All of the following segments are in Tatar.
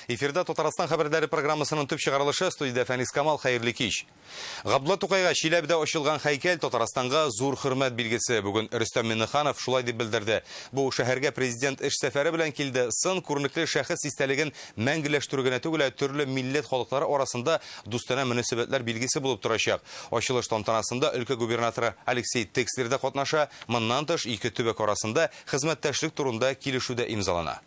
Эфирда Татарстан хәбәрләре программасының төп чыгарылышы студиядә Фәнис Камал хәерле кич. Габдулла Тукайга Чиләбедә ачылган һәйкәл Татарстанга зур хөрмәт билгесе. Бүген Рөстәм Миңнеханов шулай дип белдерде. Бу шәһәргә президент эш сәфәре белән килде. Сын күренекле шәхес истәлеген мәңгеләштерү генә түгел, ә төрле милләт халыклары арасында дустанә мөнәсәбәтләр билгесе булып торачак. Ачылыш тантанасында өлкә губернаторы Алексей Текслер дә катнаша. Моннан тыш, ике төбәк арасында хезмәттәшлек турында килешү дә имзалана.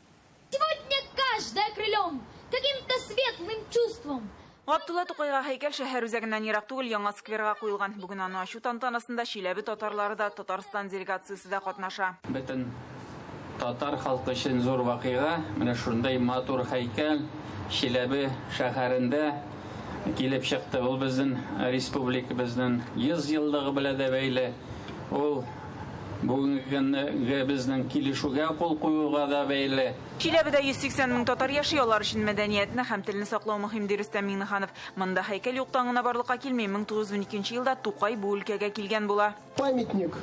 Сегодня каждый окрылен каким-то светлым чувством. Габдулла Тукайга һәйкәл шәһәр үзәгеннән ерак түгел яңа скверга куелган. Бүген аны ачу тантанасында Чиләбе татарлары да, Татарстан делегациясе дә катнаша. Бөтен татар халкы өчен зур вакыйга, менә шундай матур һәйкәл Чиләбе шәһәрендә килеп чыкты. Ул безнең республикабызның 100 еллыгы белән дә бәйле. Ул бүгенге көнге безнең килешүгә кул куюга да бәйле. Чиләбедә 180 мең татар яши, алар өчен мәдәниятне һәм телне саклау мөһим, ди Рөстәм Миңнеханов. Монда һәйкәл юктан гына барлыкка килми, 1912 елда Тукай бу өлкәгә килгән була. Памятник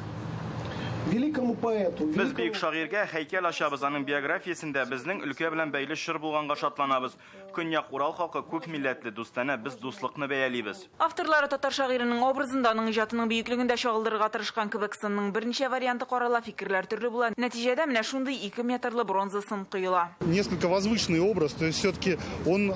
великому поэту, Без бөек шагыйрьгә һәйкәл ачабыз, аның биографиясендә безнең өлкә белән бәйле чор булганга шатланабыз. Көньяк Урал халкы күп милләтле, дустанә, без дуслыкны бәялибез. Авторлары татар шагыйренең образын да, аның иҗатының бөеклеген дә чагылдырырга тырышкан кебек. Сынның берничә варианты карала, фикерләр төрле була. Нәтиҗәдә менә шундый ике метрлы бронза сын коела. Несколько возвышенный образ, то есть все-таки он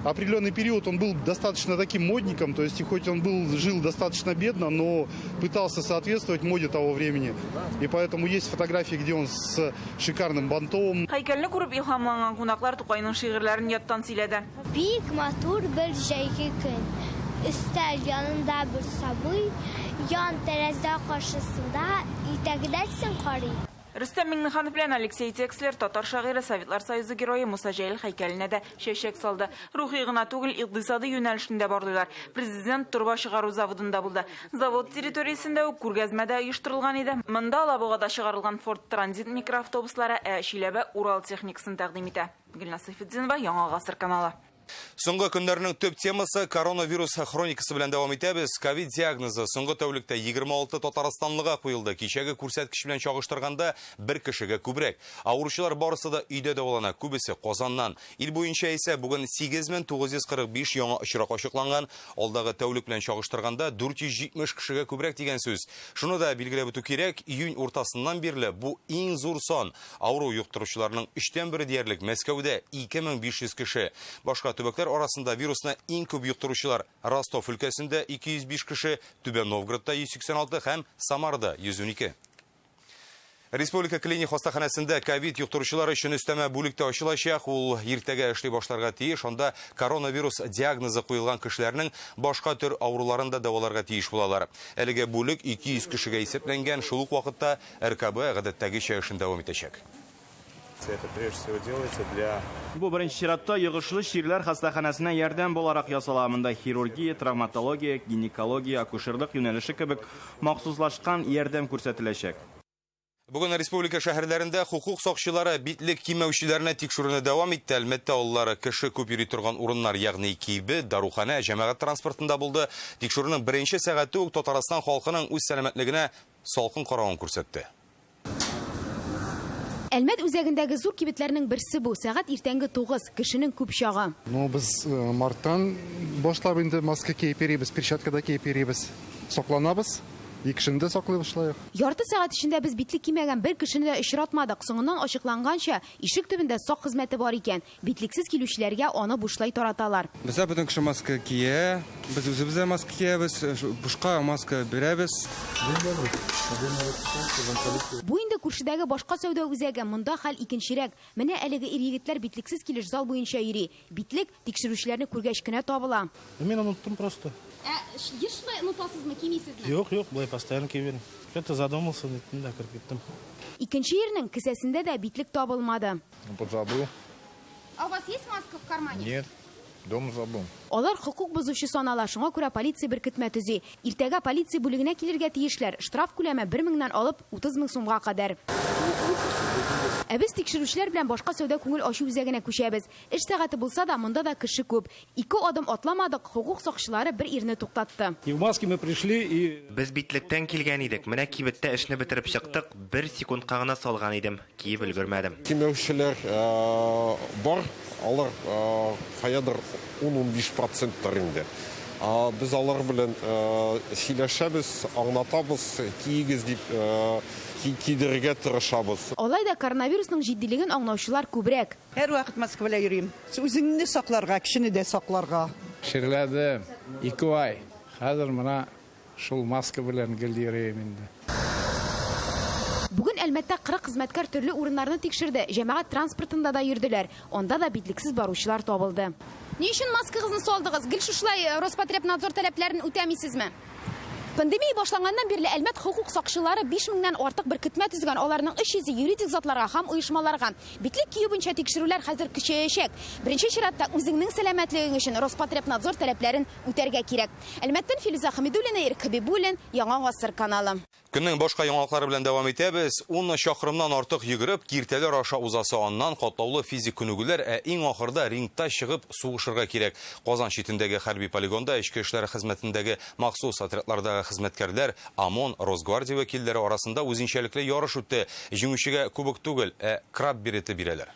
определенный период он был достаточно таким модником, то есть и хоть он был, жил достаточно бедно, но пытался соответствовать моде того времени. И поэтому есть фотографии, где он с шикарным бантом. Һәйкәлне күреп илһамланган кунаклар Тукайның шигырьләрен яттан сөйләде. Бик матур бер җәйге көн. Өстәл янында бер сабый, ян тәрәзә каршысында иртәгедән карый. Рөстәм Миңнеханов белән Алексей Текслер татар шагыйре, Советлар Союзы герое Муса Җәлил һәйкәленә дә чәчәк салды. Рухи гына түгел, икътисади юнәлешне дә барлыйлар. Президент торба чыгару заводында булды. Завод территориясендә үк күргәзмә дә оештырылган иде. Монда Алабугада чыгарылган Ford Transit микроавтобуслары, ә Чиләбе Урал техникасын тәкъдим итә. Гөлназ Сәйфетдинова, Яңа Гасыр каналы. Соңгы көннәрнең төп темасы коронавирус хроникасы белән дәвам итәбез. Ковид диагнозы соңгы тәүлектә 26 татарстанлыга куелды. Кичәге күрсәткеч белән чагыштырганда бер кешегә күбрәк. Авыручылар барысы да өйдә дәвалана, күбесе Казаннан. Ил буенча исә бүген 8945 яңа очрак ачыкланган. Алдагы тәүлек белән чагыштырганда 470 кешегә күбрәк дигән сүз. Шуны да билгеләп үтү кирәк, июнь уртасыннан бирле бу иң зур сан. Авыру йоктыручыларның өчтән бере диярлек Мәскәүдә 2500 кеше. Башка төбәкләр арасында вирусны иң күп йоктыручылар Ростов өлкәсендә 205 кеше, Түбән Новгородта 186 һәм Самарада 112. Республика клиник хастаханәсендә ковид йоктыручылар өчен өстәмә бүлек тә ачылачак. Ул иртәгә эшли башларга тиеш. Анда коронавирус диагнозы куелган кешеләрнең башка төр авыруларын да дәваларга тиеш булалар. Әлеге бүлек 200 кешегә исәпләнгән. Шул ук вакытта РКБ гадәттәгечә эшен дәвам итәчәк. Это прежде всего делается для Бу беренче чиратта йогышлы чирләр хастаханәсенә ярдәм буларак ясала. Монда хирургия, травматология, гинекология, акушерлык юнәлеше кебек махсуслашкан ярдәм күрсәтеләчәк. Бүген республика шәһәрләрендә хокук сакчылары битлек кимәүчеләрне тикшерүне дәвам итте. Әлмәттә аллары кеше күп йөри торган урыннар, ягъни кибет, даруханә, җәмәгать транспортында булды. Тикшерүнең беренче сәгате үк Татарстан халкының үз сәламәтлегенә салкын каравын күрсәтте. Әлмәт үзәгендәге зур кибетләрнең берсе бу. Сәгать иртәнге 9, кешенең күп чагы. Ну, без марттан башлап инде маска киеп йөрибез, перчатка да киеп йөрибез. Сакланабыз. И кешене дә саклыйбыз шулай ук. Ярты сәгать эчендә без битлек кимәгән бер кешене дә очратмадык. Соңыннан ачыкланганча, ишек төбендә сак хезмәте бар икән. Битлексез килүчеләргә аны бушлай тараталар. Бездә бөтен кеше маска кия, без үзебез дә маска киябез, бушка маска бирәбез. Бу инде күршедәге башка сәүдә үзәге, монда хәл икенчерәк. Менә әлеге ир-егетләр битлексез килеш зал буенча йөри. Битлек, тикшерүчеләрне күргәч кенә табыла. Мин оныттым просто. Ә еш шулай онытасызмы, кимисезме? Юк, юк, болай постоянно кия бирәм. Что-то задумался, дип, да кереп киттем. Икенче ирнең кесәсендә дә битлек табылмады. Подзабыл. А у вас есть маска в кармане? Нет, дома забыл. Алар хокук бозучы санала, шуңа күрә полиция беркетмә төзи. Иртәгә полиция бүлегенә килергә тиешләр. Штраф күләме 1 меңнән алып 30 мең сумга кадәр. Ә без тикшерүчеләр белән башка сәүдә күңел ачу үзәгенә күчәбез. Эш сәгате булса да, монда да кеше күп. Ике адым атламадык, хокук сакчылары бер ирне туктатты. И в маске мы пришли и... Без битлектән килгән идек. Менә кибеттә эшне бетереп чыктык, бер секундка гына салган идем, киеп өлгермәдем. Кимәүчеләр бар, алар каядыр 10-15% инде. Без алар белән сөйләшәбез, аңлатабыз, киегез дип кидерергә тырышабыз. Алай да коронавирусның җитдилеген аңлаучылар күбрәк. Һәрвакыт маска белән йөрим. Үзеңне сакларга, кешене дә сакларга. Чирләдем 2 ай. Хәзер менә шул маска белән гел йөрим инде. Бүген Әлмәттә 40 хезмәткәр төрле урыннарны тикшерде. Җәмәгать транспортында да йөрделәр. Анда да битлексез баручылар табылды. Ни өчен маскагызны салдыгыз? Гел шушылай Роспотребнадзор таләпләрен үтәмисезме? Пандемия башланганнан бирле Әлмәт хокук сакчылары 5000-нән артык беркетмә төзгән. Аларның 300 юридик затларга һәм оешмаларга. Битлек кию буенча тикшерүләр хәзер көчәячәк. Беренче чиратта үзеңнең сәламәтлегең өчен Роспотребнадзор таләпләрен үтәргә кирәк. Әлмәттән Филүзә Хәмидуллина, Ирек Хәбибуллин, Яңа Гасыр каналы. Көннең башка яңалыклары белән дәвам итәбез. 10 чакрымнан артык йөгереп, киртәләр аша узасы, аннан катлаулы физик күнегүләр, ә иң ахырда рингта чыгып сугышырга кирәк. Казан читендәге хәрби полигонда эчке эшләр хезмәтендәге махсус отрядлардагы хезмәткәрләр, ОМОН, Росгвардия вәкилләре арасында үзенчәлекле ярыш үтте. Җиңүчегә кубок түгел, ә краб береты бирәләр.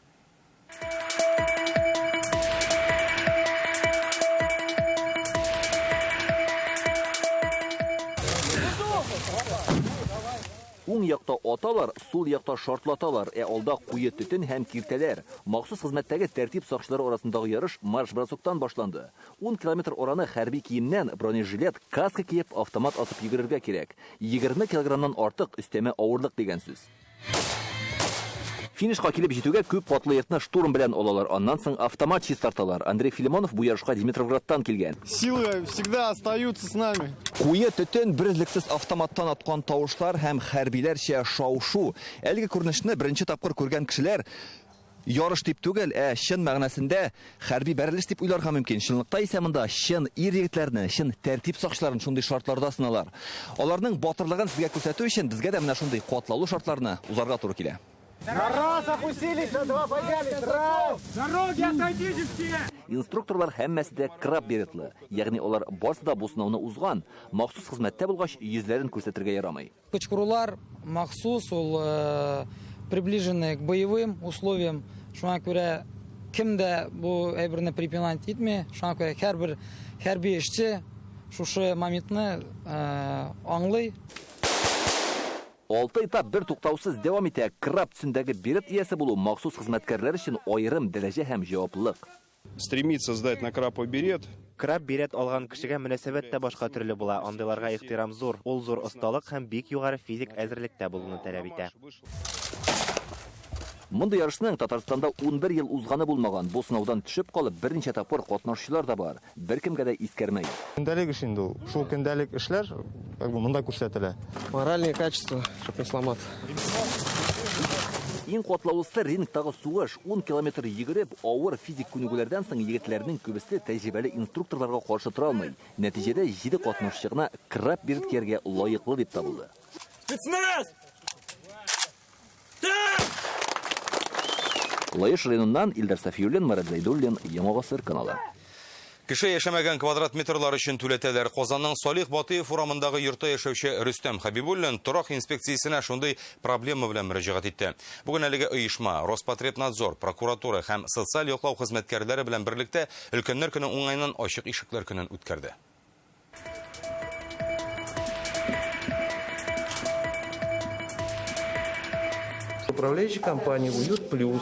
Уң якта аталар, сул якта шартлаталар, ә алда куе төтен һәм киртәләр. Махсус хезмәттәге тәртип сакчылары арасындагы ярыш марш-бросоктан башланды. 10 километр араны хәрби киемнән, бронежилет, каска киеп, автомат атып йөгерергә кирәк. 20 килограммнан артык өстәмә авырлык дигән сүз. Финишка килеп җитүгә күп катлы йортны штурм белән алалар, аннан соң автомат чистарталар. Андрей Филимонов бу ярышка Димитровградтан килгән. Силы всегда остаются с нами. Куе төтен, берөзлексез автоматтан аткан тавышлар һәм хәрбиләрчә шау-шу. Әлеге күренешне беренче тапкыр күргән кешеләр ярыш дип түгел, ә чын мәгънәсендә хәрби бәрелеш дип уйларга мөмкин. Чынлыкта исә монда чын ир-егетләрне, чын тәртип сакчыларын шундый шартларда сыналар. Аларның батырлыгын сезгә күрсәтү өчен безгә дә менә шундый катлаулы шартларны узарга туры килә. На раз опустились, на два поднялись, раз! Дороги отойдите все! Инструкторлар һәммәсе дә краб беретлы, ягъни алар барысы да бу сынауны узган. Махсус хезмәттә булгач, йөзләрен күрсәтергә ярамый. Кычкырулар махсус, ул приближенный к боевым условиям. Шуңа күрә кем дә бу әйберне препинать итми, шуңа күрә һәрбер хәрби эшче шушы моментны аңлый. 6 этап бер туктаусыз дәвам итә. Краб төсендәге берет иясе булу махсус хезмәткәрләр өчен аерым дәрәҗә һәм җаваплылык. Стремится сдать на краповый берет. Краб берет алган кешегә мөнәсәбәт тә башка төрле була. Андыйларга ихтирам зур. Ул зур осталык һәм бик югары физик әзерлектә булуны таләп итә. Мондый ярышның Татарстанда 11 ел узганы булмаган. Бу сынаудан төшеп калып, берничә тапкыр катнашучылар да бар. Беркемгә дә искәрмәй. Көндәлек эш инде ул. Шул көндәлек эшләр, как бы, монда күрсәтелә. Моральные качества, чтоб не сломаться. Иң катлаулысы рингтагы сугыш. 10 километр йөгереп, авыр физик күнегүләрдән соң егетләрнең күбесе тәҗрибәле инструкторларга каршы тора алмый. Нәтиҗәдә 7 катнашучы гына краб берет кияргә лаеклы дип табылды. Спецназ! Лаеш районыннан Илдар Сафиуллин, Марат Зайдуллин, Яңа Гасыр каналы. Кеше яшәмәгән квадрат метрлар өчен түләтәләр. Казанның Салих Батыев урамындагы йортта яшәүче Рөстәм Хәбибуллин торак инспекциясенә шундый проблема белән мөрәҗәгать итте. Бүген әлеге оешма, Роспотребнадзор, прокуратура һәм социаль яклау хезмәткәрләре белән берлектә өлкәннәр көне уңаеннан ачык ишекләр көнен үткәрде. Управляющая компания «Уют Плюс»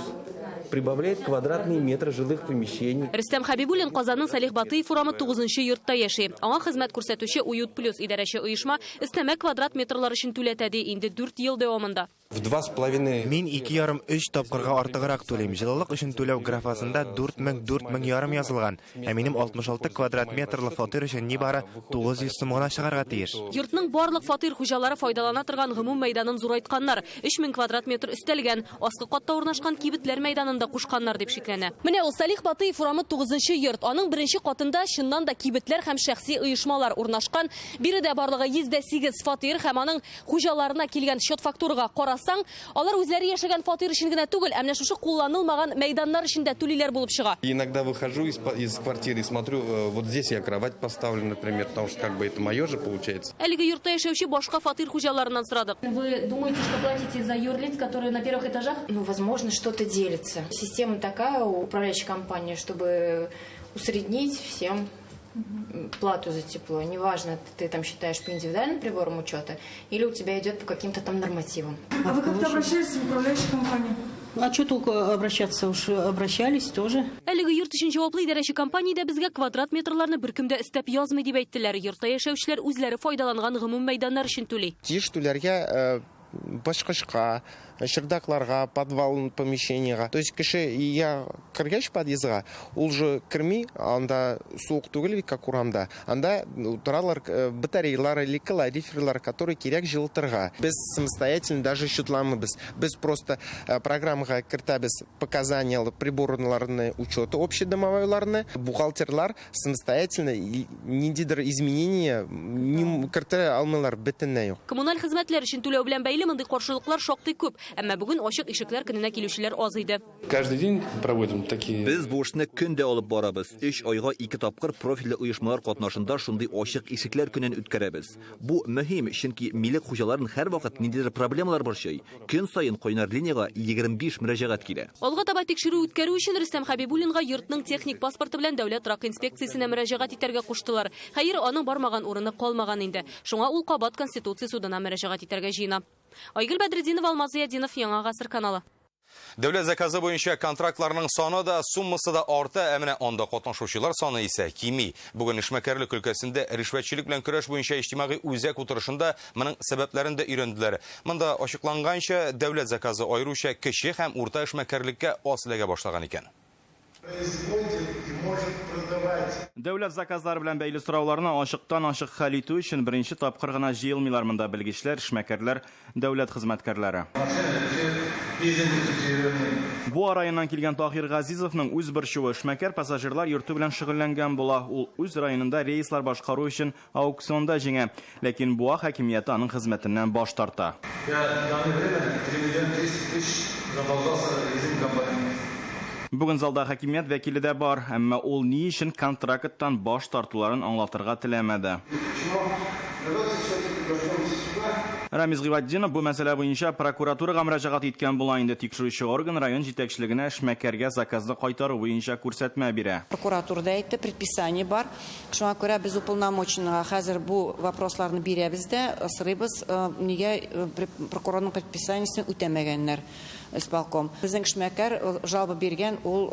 прибавляет квадратные метры жилых помещений. Рөстәм Хәбибуллин Казанның Салих Батыев урамы 9-нчы йортта яши. Аңа хезмәт күрсәтүче «Уют Плюс» идарәче оешма өстәмә квадрат метрлар өчен түләтә ди инде 4 ел дәвамында. В два с половиной... Мин ике ярым, өч тапкырга артыграк түлим. Җылылык өчен түләү графасында 4000, 4000 ярым язылган. Ә минем 66 квадрат метрлы фатир өчен нибары 900 сум гына чыгарга тиеш. Йортның барлык фатир хуҗалары файдалана торган гомум мәйданын зурайтканнар. 3000 квадрат метр өстәлгән. Аскы катта урнашкан кибетләр мәйданын да кушканнар дип шикләнә. Менә ул Салих Батыев урамы 9 йорт. Аның беренче катында чыннан да кибетләр һәм шәхси оешмалар урнашкан. Биредә барлыгы 108 фатир һәм аның хуҗаларына килгән счет-фактурага карасаң, алар үзләре яшәгән фатир өчен генә түгел, ә менә шушы кулланылмаган мәйданнар өчен дә түлиләр булып чыга. Иногда выхожу из квартиры и смотрю, вот здесь я кровать поставлю, например, потому что как бы это мое же получается. Әлеге йортта яшәүче башка фатир хуҗаларыннан сорадык. Вы думаете, что платите за юрлиц, которые на первых этажах? Ну, возможно, что-то делится. Система такая у управляющей компании, чтобы усреднить всем плату за тепло. Неважно, ты там считаешь по индивидуальным приборам учета или у тебя идет по каким-то там нормативам. А вы как-то обращались в управляющую компанию? А что толку обращаться? Уж обращались тоже. Әлеге йорт өчен җаваплы идарәче компаниядә безгә квадрат метрларны беркем дә өстәп язмый дип әйттеләр. Йортта яшәүчеләр үзләре файдаланган гомум мәйданнар өчен түли. Тиеш түләргә башкачка, чердакларга, подвал помещениега. То есть кеше я кергәч подъездга, ул же керми, анда суык түгел бит, как урамда. Анда торалар батареялар или калориферлар, которые кирәк җылытырга. Без самостоятельно даже счетламыйбыз. Без просто программага кертәбез показания приборларны учета общедомовойларны. Бухгалтерлар самостоятельно ниндидер изменения кертә алмыйлар бөтенләй юк. Коммуналь хезмәтләр өчен түләү белән бәйле мондый каршылыклар шактый күп. Әмма бүген ачык ишекләр көненә килүчеләр аз иде. Каждый день проводим такие. Без бу эшне көн дә алып барабыз. 3 айга 2 тапкыр профильле оешмалар катнашында шундый ачык ишекләр көнен үткәрәбез. Бу мөһим, чөнки милек хуҗаларын һәрвакыт ниндидер проблемалар борчый. Көн саен кайнар линиягә 25 мөрәҗәгать килә. Алга таба тикшерү үткәрү өчен Рөстәм Хәбибуллинга йортның техник паспорты белән дәүләт торак инспекциясенә мөрәҗәгать итәргә куштылар. Хәер, аның бармаган урыны калмаган инде. Шуңа ул кабат Конституция судына мөрәҗәгать итәргә җыена. Айгөл Бәдретдинова, Алмаз Зиятдинов, Яңа Гасыр каналы. Дәүләт заказы буенча контрактларның саны да, суммасы да арта, ә менә анда катнашучылар саны исә кими. Бүген эшмәкәрлек өлкәсендә ришвәтчелек белән көрәш буенча иҗтимагый үзәк утырышында моның сәбәпләрен дә өйрәнделәр. Монда ачыкланганча, дәүләт заказы аеруча кече һәм урта эшмәкәрлеккә аз эләгә башлаган икән. Дәүләт заказлары белән бәйле сорауларны ачыктан-ачык хәл итү өчен беренче тапкыр гына җыелмыйлар монда белгечләр, эшмәкәрләр, дәүләт хезмәткәрләре. Буа районыннан килгән Таһир Газизовның үз борчуы эшмәкәр пассажирлар йорты белән шөгыльләнгән була. Ул үз районында рейслар башкару өчен аукционда җиңә. Ләкин Буа хакимияте аның хезмәтеннән баш тарта. Бүген залда хакимият вәкиле дә бар, әмма ул ни өчен контракттан баш тартуларын аңлатырга теләмәде. Рамиз Гыйбатдинов бу мәсьәлә буенча прокуратурага мөрәҗәгать иткән була. Инде тикшерүче орган район җитәкчелегенә эшмәкәргә заказны кайтару буенча күрсәтмә бирә. Прокуратурада әйтте, предписание бар. Шуңа күрә без уполномоченныйга хәзер бу вопросларны бирәбез дә, сорыйбыз, нигә прокурорның предписаниесен үтәмәгәннәр исполком. Безнең эшмәкәр жалоба биргән, ул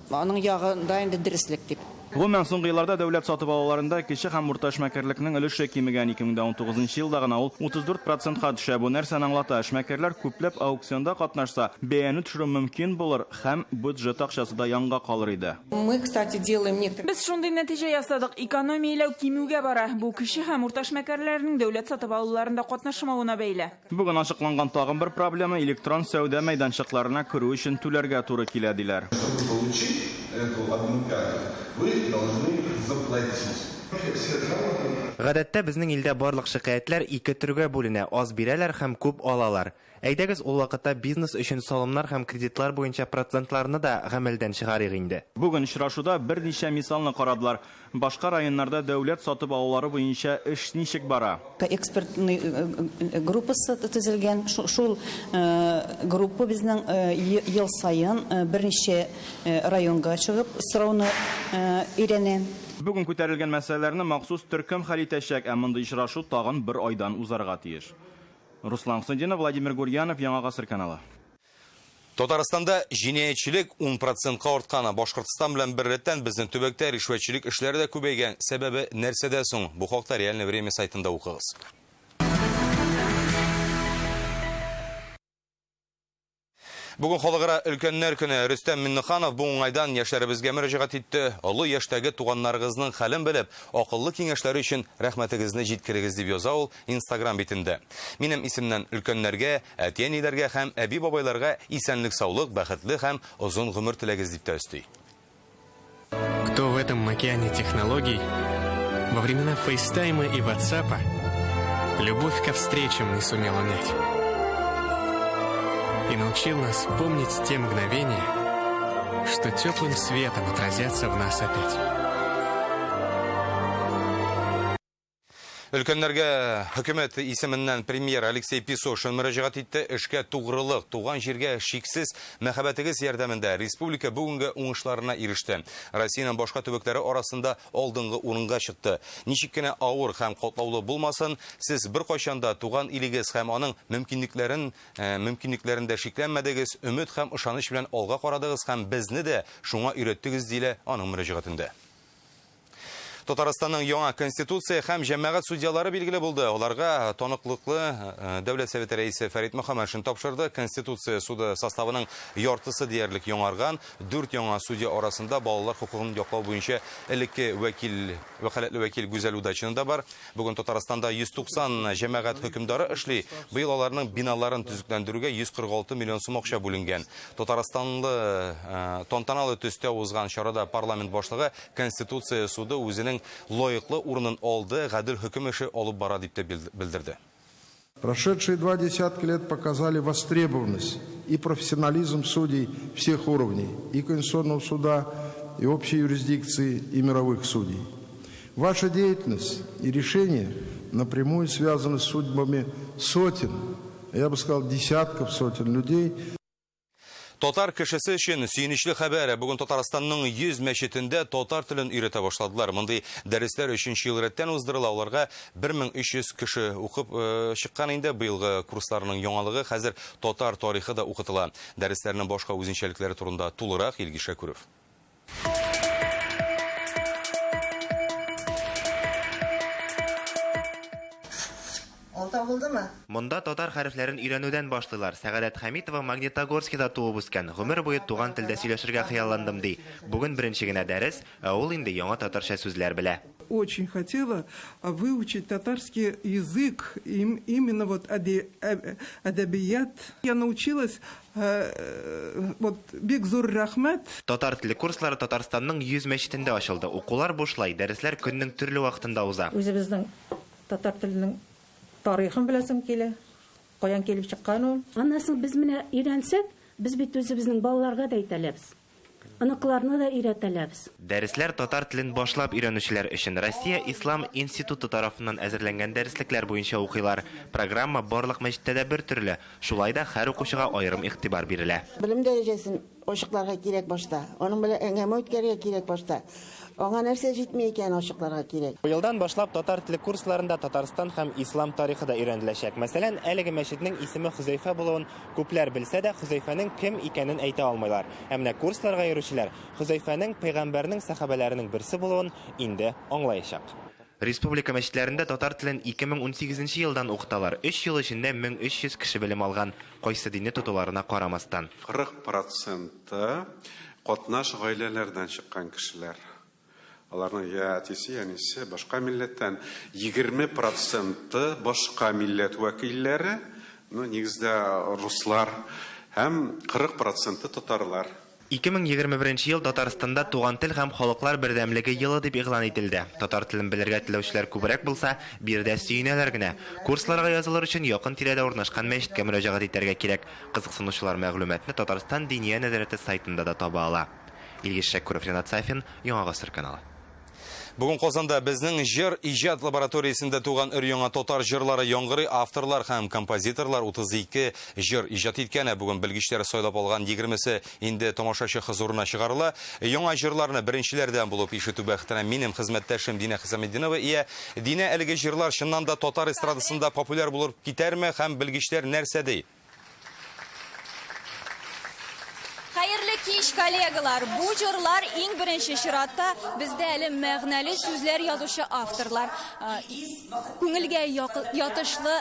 аның ягында инде дөреслек дип. Гомумән, соңгы елларда дәүләт сатып алуларында кече һәм урта эшмәкәрлекнең өлеше кимегән. 2019 елда гына ул 34%-ка төшә. Бу нәрсәне аңлата? Эшмәкәрләр күпләп аукционда катнашса, бәяне төшерү мөмкин булыр һәм бюджет акчасы да янга калыр иде. Мы, кстати, делаем некоторые Без шундый нәтиҗә ясадык. Экономияләү кимүгә бара. Бу кече һәм урта эшмәкәрләрнең дәүләт сатып алуларында катнашмавына бәйле. Бүген ачыкланган тагын бер проблема электрон сәүдә мәйданчыкларына керү өчен түләргә туры килә диләр. Вы должны заплатить. Гадәттә безнең илдә барлык шикаятьләр ике төргә бүленә: аз бирәләр һәм күп алалар. Әйдәгез, ул вакытта бизнес өчен салымнар һәм кредитлар буенча процентларны да гамәлдән чыгарыйк инде. Бүген очрашуда берничә мисалны карадылар. Башка районнарда дәүләт сатып алулары буенча эш ничек бара? Экспертный группасы төзелгән. Шул группа безнең ел саен берничә районга чыгып сорауны өйрәнә. Бүген күтәрелгән мәсьәләләрне махсус төркем хәл итәчәк, ә мондый очрашу тагын бер айдан узарга тиеш. Руслан Хусендинов, Владимир Гурьянов, Яңа Гасыр каналы. Татарстанда җинаятьчелек 10%-ка арткан. Башкортстан белән бер рәттән безнең төбәктә ришвәтчелек эшләре дә күбәйгән. Сәбәбе нәрсәдә соң? Бу хакта Реальное время сайтында укыгыз. Бүген халыкара өлкәннәр көне. Рөстәм Миңнеханов бу уңайдан яшьләребезгә мөрәҗәгать итте. Олы яшьтәге туганнарыгызның хәлен белеп, акыллы киңәшләре өчен рәхмәтегезне җиткерегез, дип яза ул Инстаграм битендә. Минем исемнән өлкәннәргә, әти-әниләргә һәм әби-бабайларга исәнлек-саулык, бәхетле һәм озын гомер теләгез, дип тә өсти. Кто в этом океане технологий во времена фейстайма и ватсапа любовь ко встречам не сумел унять и научил нас помнить те мгновения, что теплым светом отразятся в нас опять. Өлкәннәргә хөкүмәт исеменнән премьер Алексей Песошин мөрәҗәгать итте. Эшкә тугрылык, туган җиргә шиксез мәхәббәтегез ярдәмендә республика бүгенге уңышларына иреште. Россиянең башка төбәкләре арасында алдынгы урынга чыкты. Ничек кенә авыр һәм катлаулы булмасын, сез беркайчан да туган илегез һәм аның мөмкинлекләрен мөмкинлекләрендә шикләнмәдегез, өмет һәм ышаныч белән алга карадыгыз һәм безне дә шуңа өйрәттегез, диелә аның мөрәҗәгатендә. Татарстанның яңа конституция һәм җәмәгать судьялары билгеле булды. Аларга таныклыклы Дәүләт Советы рәисе Фәрит Мөхәммәтшин тапшырды. Конституция суды составының яртысы диярлек яңарган. Дүрт яңа судья арасында балалар хокукын яклау буенча элекке вәкил, вәкаләтле вәкил Гүзәл Удачина да бар. Бүген Татарстанда 190 җәмәгать хөкемдары эшли. Быел аларның биналарын төзекләндерүгә 146 миллион сум акча бүленгән. Татарстанлы тантаналы төстә узган чарада парламент башлыгы Конституция суды үзенең лаеклы урынын алды, гадел хөкем эше алып бара дип тә белдерде. Прошедшие два десятка лет показали востребованность и профессионализм судей всех уровней, и Конституционного суда, и общей юрисдикции, и мировых судей. Ваша деятельность и решения напрямую связаны с судьбами сотен, я бы сказал, десятков сотен людей. Татар кешесе өчен сөенечле хәбәр. Бүген Татарстанның 100 мәчетендә татар телен өйрәтә башладылар. Мондый дәресләр 3 ел рәттән уздырыла. Аларга 1300 кеше укып чыккан инде. Быелгы курсларның яңалыгы хәзер татар тарихы да укытыла. Дәресләрнең башка үзенчәлекләре турында тулырак Илгиз Шәкүров. Алта булдымы? Монда татар хәрефләрен өйрәнүдән башлыйлар. Сәгадәт Хәмитова Магнитогорскида туып үскән. Гомер буе туган телдә сөйләшергә хыялландым, ди. Бүген беренче генә дәрес, ә ул инде яңа татарча сүзләр белә. Очень хотела выучить татарский язык, именно вот әдәбият. Я научилась, вот, бик зур рәхмәт. Татар теле курслары Татарстанның 100 мәчетендә ачылды. Укулар бушлай, дәресләр көннең төрле вакытында уза. Үзебезнең татар теленең тарихын беләсем килә. Каян килеп чыккан ул? Аннан соң без менә өйрәнсәк, без бит үзебезнең балаларга да әйтә алабыз. Оныкларны да өйрәтә алабыз. Дәресләр татар телен башлап өйрәнүчеләр өчен Россия Ислам институты тарафыннан әзерләнгән дәреслекләр буенча укыйлар. Программа барлык мәчеттә дә бер төрле. Шулай да һәр укучыга аерым игътибар бирелә. Белем дәрәҗәсен ачыкларга кирәк башта. Аның белән әңгәмә үткәрергә кирәк башта. Аңа нәрсә җитми икәнен ачыкларга кирәк. Быелдан башлап татар теле курсларында Татарстан һәм ислам тарихы да өйрәнеләчәк. Мәсәлән, әлеге мәчетнең исеме Хөзәйфә булуын күпләр белсә дә, Хөзәйфәнең кем икәнен әйтә алмыйлар. Ә менә курсларга йөрүчеләр Хөзәйфәнең пәйгамбәрнең сәхабәләренең берсе булуын инде аңлаячак. Республика мәчетләрендә татар телен 2018 елдан укыталар. 3 ел эчендә 1300 кеше белем алган, кайсы динне тотуларына карамастан. 40 проценты катнаш гаиләләрдән чыккан кешеләр. Аларның я әтисе, я әнисе башка милләттән. 20 проценты башка милләт вәкилләре, ну, нигездә руслар, һәм 40 проценты татарлар. 2021 ел Татарстанда туган тел һәм халыклар бердәмлеге елы дип игълан ителде. Татар телен белергә теләүчеләр күбрәк булса, биредә сөенәләр генә. Курсларга язылыр өчен якын тирәдә урнашкан мәчеткә мөрәҗәгать итәргә кирәк. Кызыксынучылар мәгълүматны Татарстан Диния нәзарәте сайтында да таба ала. Илгиз Шәкүров, Ренат Сафин, Яңа Гасыр каналы. Бүген Казанда безнең җыр иҗат лабораториясендә туган өр-яңа татар җырлары яңгырый. Авторлар һәм композиторлар 32 җыр иҗат иткән. Ә бүген белгечләр сайлап алган 20-се инде тамашачы хозурына чыгарыла. Яңа җырларны беренчеләрдән булып ишетү бәхетенә минем хезмәттәшем Динә Хисаметдинова ия. Динә, әлеге җырлар чыннан да татар эстрадасында популяр булып китәрме һәм белгечләр нәрсә ди? Хәерле кич, Искиткеч, коллегалар! Бу җырлар иң беренче чиратта бездә әле мәгънәле сүзләр язучы авторлар, күңелгә ятышлы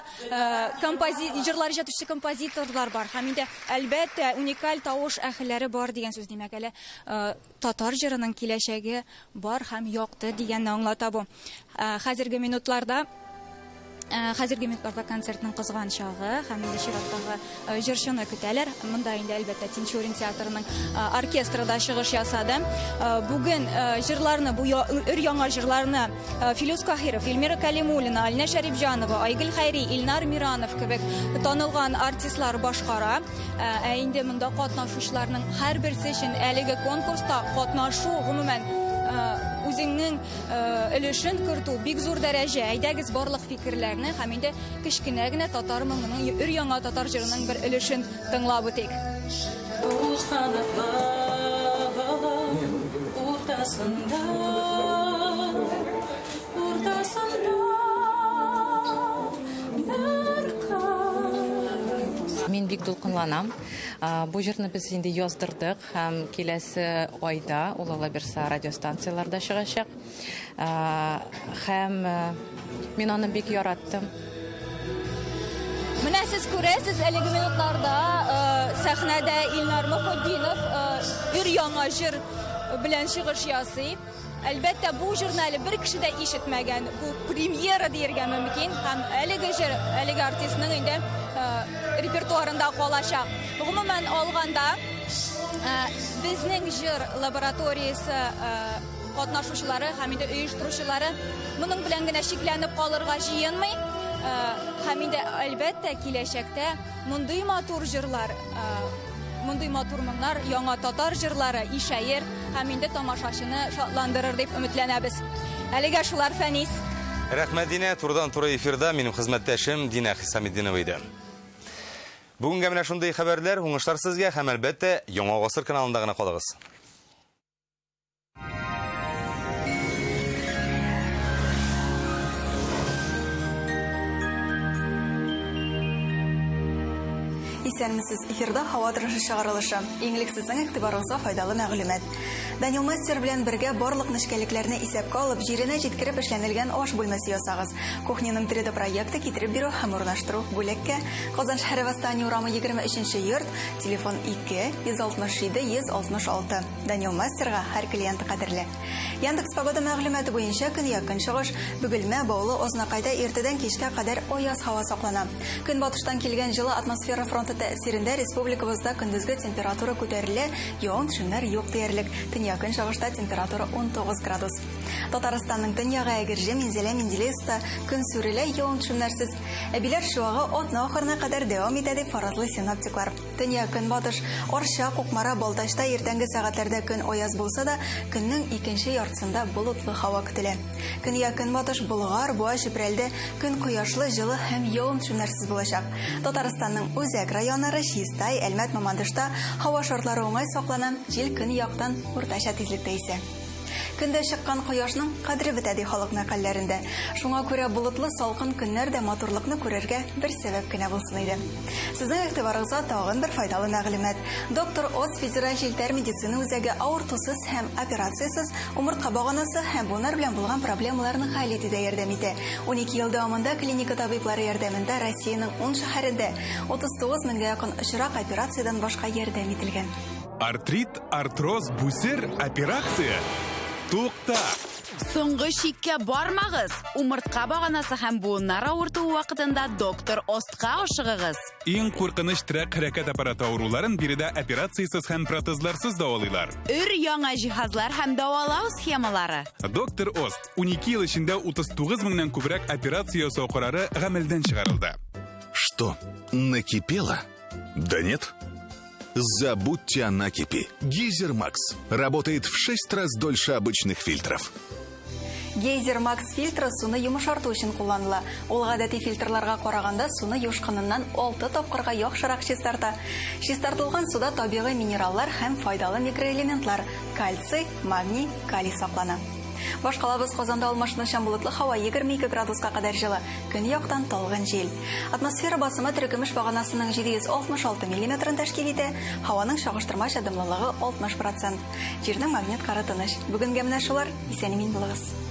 компози җырлар иҗат итүче композиторлар бар һәм инде, әлбәттә, уникаль тавыш әһелләре бар дигән сүз. Димәк, әле татар җырының киләчәге бар һәм якты дигәнне аңлата бу. Хәзерге минутларда Хәзерге минутларда концертның кызган чагы һәм инде чираттагы җырчыны көтәләр. Монда инде, әлбәттә, Тинчурин театрының оркестры да чыгыш ясады. Бүген җырларны, бу өр-яңа җырларны Филүс Каһиров, Эльмира Кәлимуллина, Алинә Шәрипҗанова, Айгөл Хәйри, Илнар Миранов кебек танылган артистлар башкара. Ә инде монда катнашучыларның һәрберсе өчен әлеге конкурста катнашу, гомумән, үзеңнең өлешен кертү бик зур дәрәҗә. Әйдәгез, барлык фикерләрне һәм инде кечкенә генә татар моңының, өр-яңа татар җырының бер өлешен тыңлап үтик. Уртасында, уртасында бер кыз. Мин бик дулкынланам. Бу җырны без инде яздырдык һәм киләсе айда ул, Алла бирса, радиостанцияләрдә чыгачак. Һәм мин аны бик яраттым. Менә сез күрәсез, әлеге минутларда сәхнәдә Илнар Мөхетдинов өр-яңа җыр белән чыгыш ясый. Әлбәттә, бу җырны әле бер кеше дә ишетмәгән. Бу премьера диергә мөмкин һәм әлеге җыр әлеге артистның инде репертуарында калачак. Гомумән алганда, безнең җыр лабораториясе катнашучылары һәм инде оештыручылары моның белән генә чикләнеп калырга җыенмый. Һәм инде, әлбәттә, киләчәктә мондый матур җырлар, мондый матур моңнар, яңа татар җырлары ишәер һәм инде тамашачыны шатландырыр дип өметләнәбез. Әлегә шулар, Фәнис. Рәхмәт, Динә. Турыдан-туры эфирда минем хезмәттәшем Динә Хисаметдинова иде. Бүгенгә менә шундый хәбәрләр, уңышлар сезгә һәм, әлбәттә, Яңа гасыр каналында гына калыгыз. Исәнмесез, эфирда һава торышы чыгарылышы. Иң элек сезнең игътибарыгызга файдалы мәгълүмат. Данил Мастер белән бергә барлык нечкәлекләрне исәпкә алып, җиренә җиткереп эшләнелгән аш бүлмәсе ясагыз. Кухняның 3D проекты китереп бирү һәм урнаштыру бүләккә. Казан шәһәре Восстание урамы 23 йорт, телефон 2 167 166. Данил Мастерга һәр клиент кадерле. Яндекс Погода мәгълүматы буенча көньяк-көнчыгыш, Бөгелмә, Баулы, Азнакайда иртәдән кичкә кадәр аяз һава саклана. Көнбатыштан килгән җылы атмосфера фронты тәэсирендә республикабызда көндезге температура күтәрелә, явым-төшемнәр юк диярлек. Төньяк-көнчыгышта температура 19 градус. Татарстанның төньягы Әгерҗе, Минзәлә, Менделеевскта көн сүрелә, явым-төшемнәрсез. Әбиләр чуагы атна ахырына кадәр дәвам итә дип фаразлый синоптиклар. Төньяк-көнбатыш, Арча, Кукмара, Балтачта иртәнге сәгатьләрдә көн аяз булса да, көннең икенче яртысында болытлы һава көтелә. Көньяк-көнбатыш, Болгар, Буа, Чүпрәлдә көн кояшлы, җылы һәм явым-төшемнәрсез булачак. Татарстанның үзәк районнары, Чистай, Әлмәт, Мамадышта һава шартлары уңай саклана, җил көньяктан уртача тизлектә исә. Көндә чыккан кояшның кадере бетә, ди халык мәкальләрендә. Шуңа күрә болытлы салкын көннәр дә матурлыкны күрергә бер сәбәп кенә булсын иде. Сезнең игътибарыгызга тагын бер файдалы мәгълүмат. Доктор Оз федераль челтәр медицина үзәге авыртусыз һәм операциясез умыртка баганасы һәм буыннар белән булган проблемаларны хәл итүдә ярдәм итә. 12 ел дәвамында клиника табиблары ярдәмендә Россиянең ун шәһәрендә 39 меңгә якын очрак операциядән башка ярдәм ителгән. Артрит, артроз, бүсер, операция? Тукта! Соңгы чиккә бармагыз! Умыртка баганасы һәм буыннар авыртуы вакытында доктор Остка ашыгыгыз. Иң куркыныч терәк хәрәкәт аппараты авыруларын биредә операциясез һәм протезларсыз дәвалыйлар. Өр-яңа җиһазлар һәм дәвалау схемалары. Доктор Ост. 12 ел эчендә 39 меңнән күбрәк операция ясау карары гамәлдән чыгарылды. Что, накипело? Да нет. Забудьте о накипи. Гейзер Макс работает в 6 раз дольше обычных фильтров. Гейзер Макс фильтры суны йомшарту өчен кулланыла. Ул гадәти фильтрларга караганда суны юшкыныннан 6 тапкырга яхшырак чистарта. Чистартылган суда табигый минераллар һәм файдалы микроэлементлар – кальций, магний, калий саклана. Башкалабыз Казанда алмашынучан болытлы һава 22 градуска кадәр җылы, көньяктан талгын җил. Атмосфера басымы терекөмеш баганасының 766 миллиметрын тәшкил итә, һаваның чагыштырмача дымлылыгы 60 процент. Җирнең магнит кыры тыныч. Бүгенгә менә шулар. Исән-имин булыгыз.